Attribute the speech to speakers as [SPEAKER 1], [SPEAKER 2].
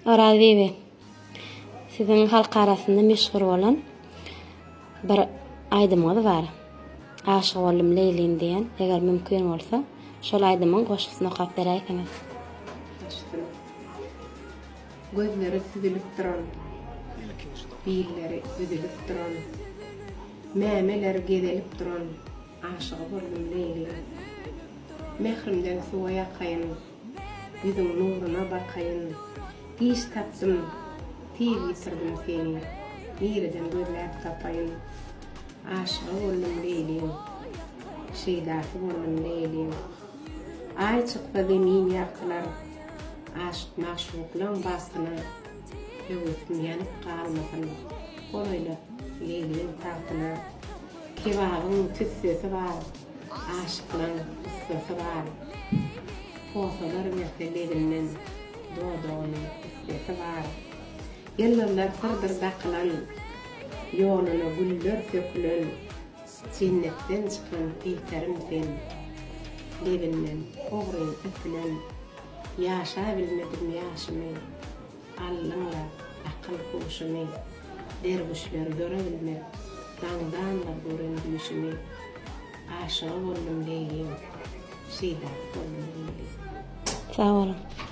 [SPEAKER 1] Orazbibi, siziň halk arasynda meşhur bolan bir aýdymyňyz bar. Aşyk boldum Leýlim diýen. Eger mümkin bolsa, şol aýdymyň goşgusyny okap beräýseňiz.
[SPEAKER 2] Açsyn. Gözleri süzülip duran, Billeri büzülip duran, Mämeleri gezelip duran Aşygy boldum Leýlim. Mährimden suwa ýakaýyn, Ýüzüň nuruna bakaýyn, Giç tapdym, tiz ýitirdim seni, Nireden gözläp tapaýyn? Aşygy boldum Leýliň, Şeýdasy boldum Leýliň. Aý çyksa zemin ýagtylar, Aşyk-magşuklaň bagtyna Höwesim ýanyp galmasyn, Golaýlat Leýliň tagtyna. Kebabyň tüssesi bar, Aşyklaň gussasy bar. Posalar berse lebinden, Dodagynyň tüssesi bar. Ýyldyzlar syrdyr dakylan, Ýoluna güller sökülen, Jennetden çykan peýkerim sen. Lebinden ogryn öpülen, Ýaşabilmedim ýaşymy. Aldyň-la akyl-huşumy, Derwüşler ýora bilmez, Daňdanlar gören düýşümi. Aşygy boldum Leýliň, Şeýdasy boldum Leýliň.
[SPEAKER 1] Sag boluň.